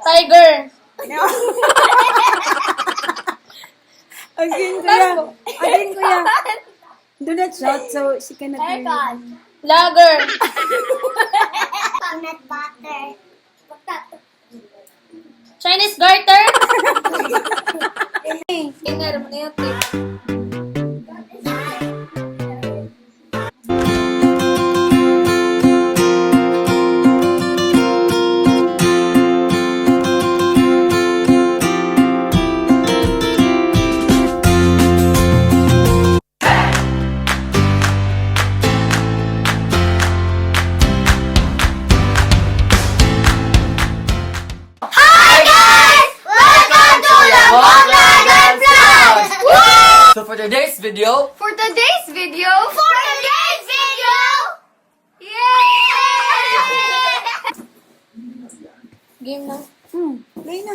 Tiger. No. Again, kuya. Again, kuya. Do not shout so she cannot hear you. Aircon. Lager. Peanut butter. Chinese garter. Hey. Inner mo na yun, te. Hi guys! Welcome to the Bonglagan Vlog! So for today's video, For today's video, for today's video, yay! Game na. Play na.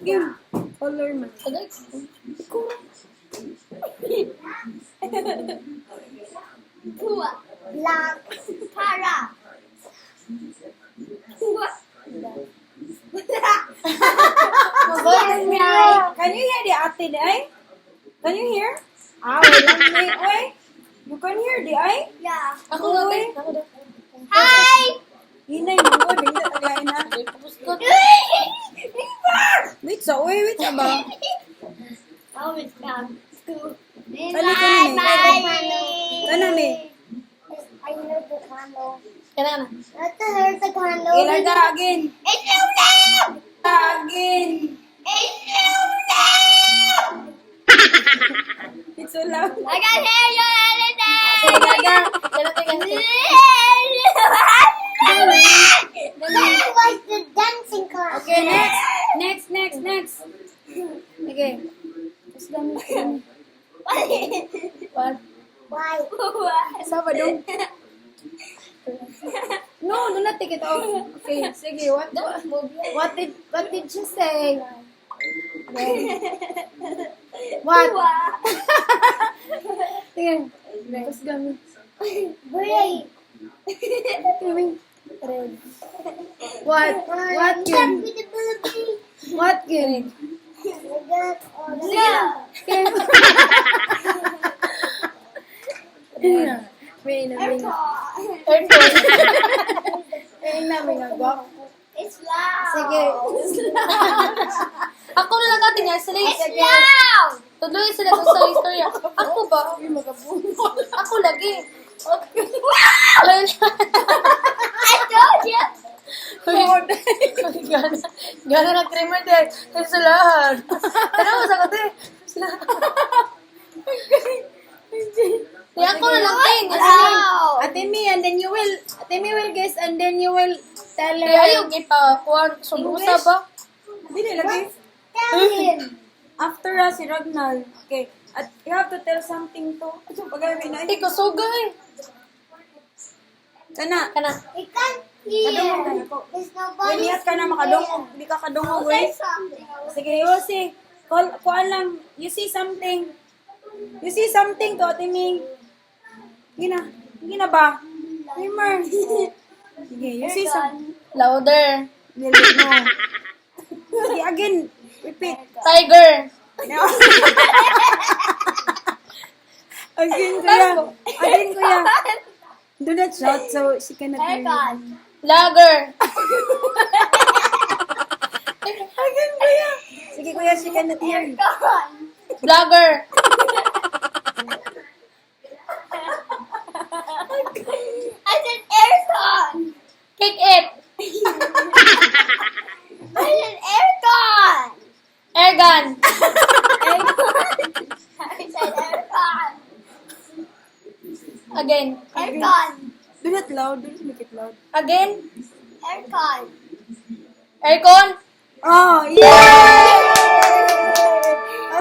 Game. Color man. Tagay. Black para. Can you hear the ate di ay? Can you hear? Ah, wala ni. Oy. You can hear di ay? Yeah. Ako na, te. Ako na. Hi! Hinay mo ko. Dili tagay na. Tapos ko. Wait sa, oy. Wait sa ba? Oh, it's down. Ano ka ni? Ano ni? I know the candle. Kana na. Not the her the candle. Ilan ka again. It's so loud! Again. It's so loud! It's so loud. I can hear you anything! Gaga. Kana, te, kana, te. That was the dancing class. Okay, next. Next, next, next. Okay. Tapos dami. One. Why? Sa ba dong? No, do not take it off. Okay, sige. What did she say? What? Tingnan. Tapos gamit. Break. Tingnan. Red. What? What yun? What yun? No. May na, may na. Aircon. May na, may na. Guwap. It's loud. Sige. Ako na lang ate niya. Sila yung It's loud. Tuloy sila sa sa istorya. Ako ba? Uy, magabungol. Ako lagi. Okay. I told you. Gana, gana na creamer din. Sa lahat. Tara mo sa kote. Di ako na lang din. Loud. Ate Mi, and then you will, Ate Mi will guess, and then you will tell her. Di ayaw ipa kuan sumusa ba? Dili lagi. Tell him. After ah, si Ragnal. Okay. At you have to tell something to. Ano pag na Di ko sugay. Kana. Kana. I can't hear. Kadungog ka na ko. There's Uy, nobody. nihat ka na makadungog. Di ka kadungog, Say eh. something. Sige, you will see. Call, kuan lang. You see something. You see something to Ate Ming. Sige na. Sige na ba? Timer. Sige, you see something. Louder. Dili, no. Sige, again. Repeat. Tiger. No. Again, kuya. Again, kuya. Do not shout so she cannot hear you. Aircon. Lager. Again, kuya. Sige, kuya, she cannot hear you. Aircon. Vlogger. I said aircon. Kick it. I said aircon. Air gun. Aircon. I said aircon. Again. Aircon. Do not loud. Do not make it loud. Again. Aircon. Aircon. Oh, yeah!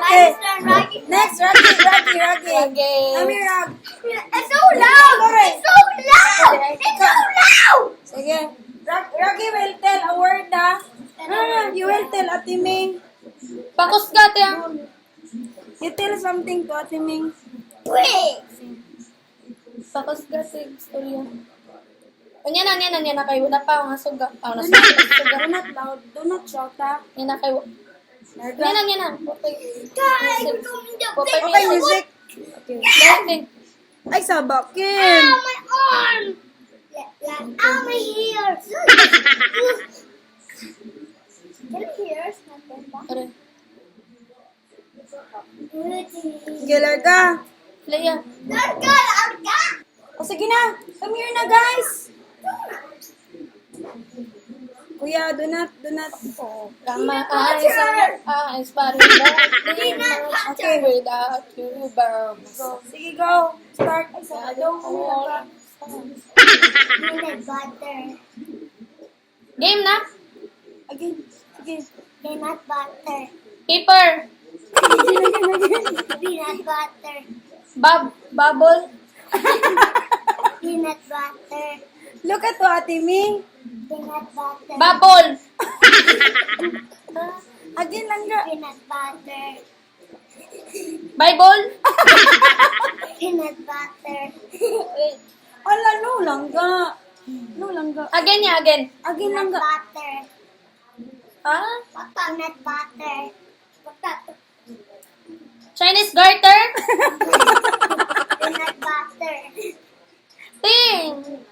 Okay. I just Rocky. Next, Rocky, Rocky, Rocky. Again. Come here, Rock. It's so loud. It's so loud. It's so loud. Sige. Rocky will tell a word, ha? No, no, you will tell Ate Ming. Pakusga, te. ah. You tell something to Ate Ming. Wait. Pakusga, te. Istorya. Unya na, unya na, unya na kayo. Wala pa nga suga. Ah, nasuga. Suga. Do not loud. Do not shout, ha? Unya na kayo. Larga. Unya na, unya na. Okay. Okay, music. Okay. Okay. Ay, saba. Kim! Ow, my arm! Ow, my ears! Can you hear something? Aray. Sige, larga. Leia. Larga, larga! O, sige na. Come here na, guys. Kuya, do not, do not. My eyes are eyes, but it won't be much Okay. without you, Burma. Go. Sige, go. Start. Ay, saba. Don't. Larga. Peanut butter. Game na? Again. Sige. Peanut butter. Paper. Again, again, again. Peanut butter. Bubble. Peanut butter. Look at to, Ate Ming. Peanut butter. Bubble. Again, langga. Peanut butter. Bible. Peanut butter. Wait. Ala, no, langga. No, langga. Again ya, again. Again, Peanut langga. butter. Ah? Peanut butter. Chinese garter. Peanut butter. Ting.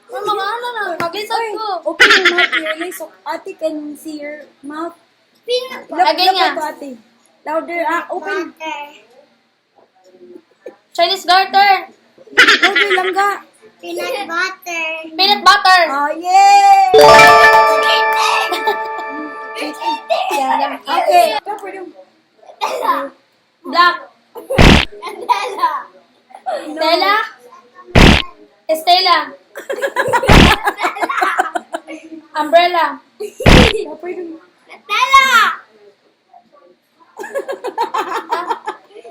May mga ano na. Mag-isap Oy, ko. open your mouth clearly so ate can see your mouth. Peanut Look, Again look niya. at to, ate. Louder. Ah, open. butter. Chinese garter. Louder, langga. Peanut butter. Peanut butter. Oh, yay! Yeah, Okay. Proper yung. Black. Bella. Stella. Estela. Umbrella. Proper yung. Bella.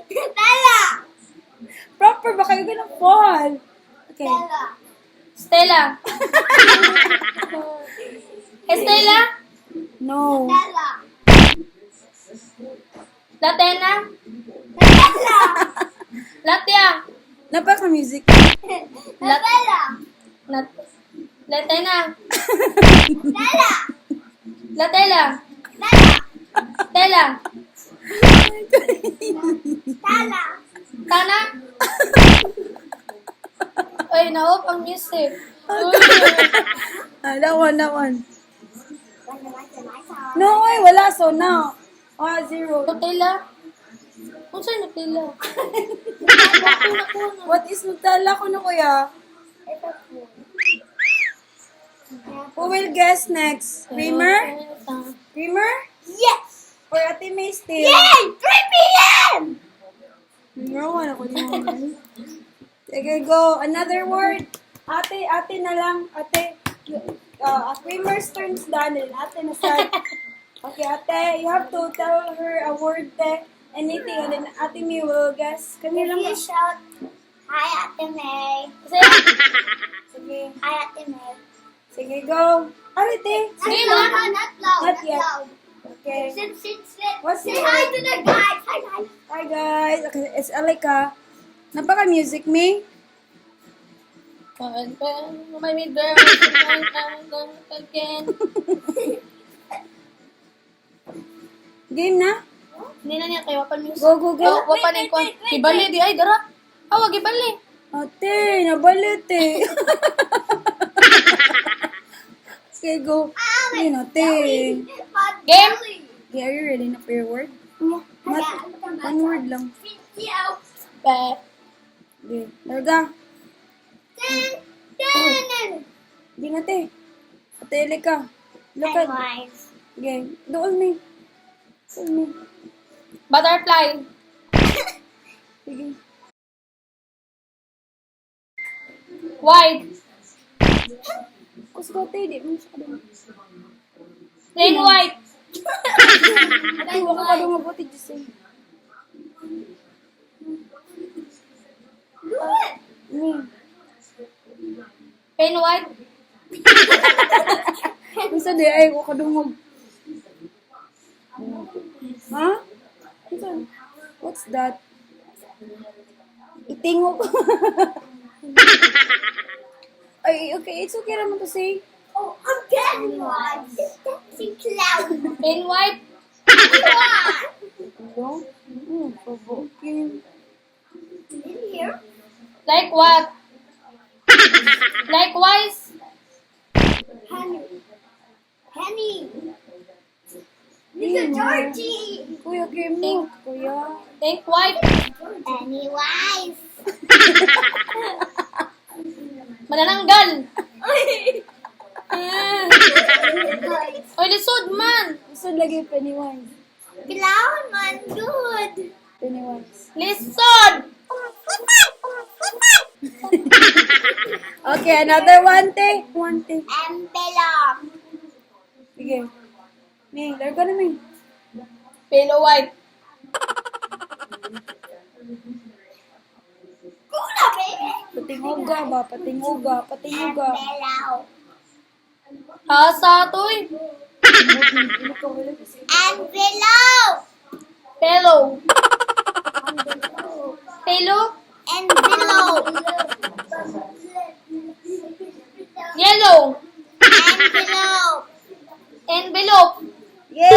Bella. Proper ba kayo gonna fall? Okay. Bella. Stella. Estela. No. Bella. Latena. Bella. Latia. Napaka music. Bella. Latena. Bella. Latela. Bella. Tela. Bella. Tana. Ay, naop ang music. Uy. Ah, that one, that one. No, ay, wala. So now, ah, zero. Nutella. Unsa yung Nutella? What is Nutella kuno kuya? Who will guess next? Creamer? Creamer? Yes. Or Ate May still? Yay! 3 p.m. No, wala ko naman. Sige, go. Another word. Ate, ate na lang. Ate, Creamer's turns done. And ate na sa. Okay, ate, you have to tell her a word, te. Anything, and then Ate May will guess. Kami If lang. you shout, "Hi, Ate May." Kasi, Sige. Hi, Ate May. Sige, go. Ano, te? Not Sige, loud, ma. not loud, Not not yet. loud. Okay. Sit, sit, sit. What's Say the hi word? to the guys. Hi, guys. Hi, guys. Okay, it's Alika. Napaka-music, May. My mid girl, again. Game na? Hindi na niya kayo wapan music. Go, go, go. Oh, wapan yung kwan. Ibali di ay dara. Awag ibali. Ate, nabalit eh. Okay, go. Yun, ate. Game? Okay, are you ready na for your word? Not, one word lang. Video. Pe. Okay, larga. Ten, ten. Hindi na, te. Ate, Elika. Look at. Guys. Okay, doon, May. Doon, May. Butterfly. Sige. White. Kusgo, te. Di mo siya kadung. Plain white. Ate, wala ka kadung mabuti, Diyos eh. Do it. May. Plain white. Unsa di ay ko kadungog. Ha? Unsa? What's that? Itingog. Ay, okay. It's okay naman to say. Oh, I'm getting one. Dancing clown. Plain white. Hello? Provoking. In here. Like what? Likewise. Henry. Henny. Mr. Georgie. Kuya, game mo. Kuya. Think white. Pennywise. Manananggal. Oy, lisod man. Gusto lagi Pennywise. Clown man, good. Pennywise. Lisod! Okay, another one, te. One, te. Envelope. Sige. May, larga na, May. Pillow white. Kuna, baby. Patinguga ba? Patinguga. Patinguga. Envelope. Hasa toy. Envelope. Pillow. Pillow. Envelope. Yellow. Envelope. Envelope. Yay!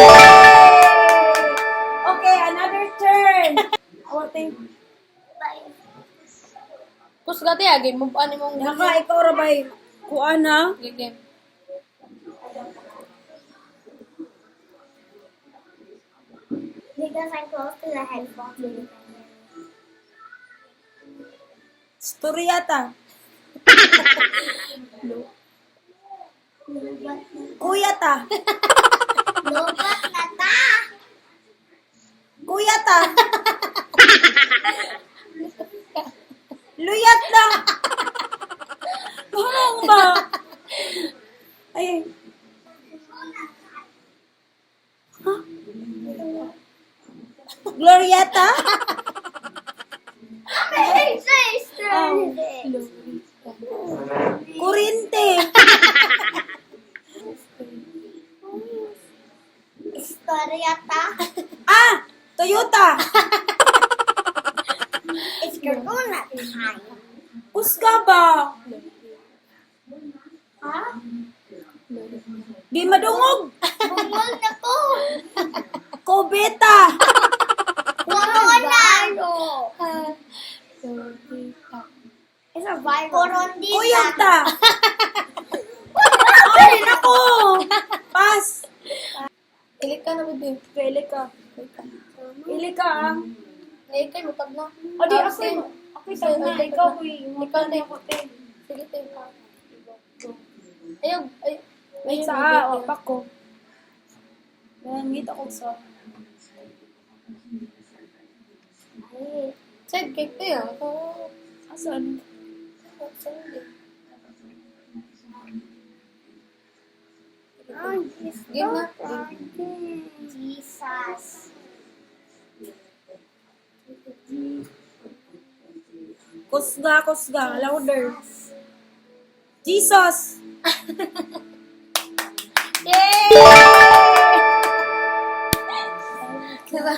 Okay, another turn. Oh, thank Kusga te, agi mo pa mong Naka, ikaw ra bay. Kuan na. game. Because I'm close to the headphones. Storya ta. Kuya ta. Lobat na ta. Kuya ta. Luyat na. Gumong ba? Ay. Huh? Glorieta? Oh. Kurinte. Istorya ta. Ah! Toyota. It's Corona time. Kusga ba? Ha? Di madungog. Bungol na ko. Kobeta. Corona. It's a virus. Corondita. Kuyang ta. Ay, nako. Pass. Ilik ka na, baby. Pili ka. Pili ka, ah. Ngayon kay mutag na. O di, ako Same. ako tag na. Ikaw, kuy. Ikaw, te. Sige, te. Ayaw, ay. Wait sa, ah. O, pak ko. Nangit ako sa. Side cake te, ah. Oo. Asan? Saan Oh, Game na. Jesus. Kusga, kusga. Louder. Jesus. Yay! Diba?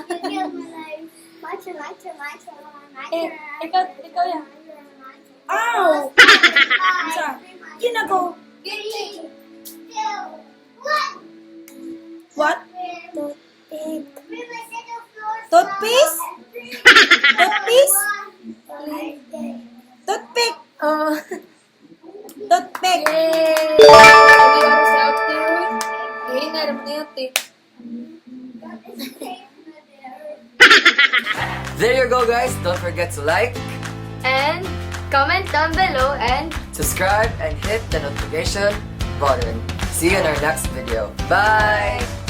Eh, ikaw yan. Ow! Isa. Ginago. Three, two, one. What? Toothpick. Toothpaste? Toothpaste? Toothpick. Oh. Toothpick. Yay! Hindi ako sa ate. Eh, naram na yun, te. There you go, guys. Don't forget to like, And comment down below and subscribe, and hit the notification button. See you in our next video. Bye!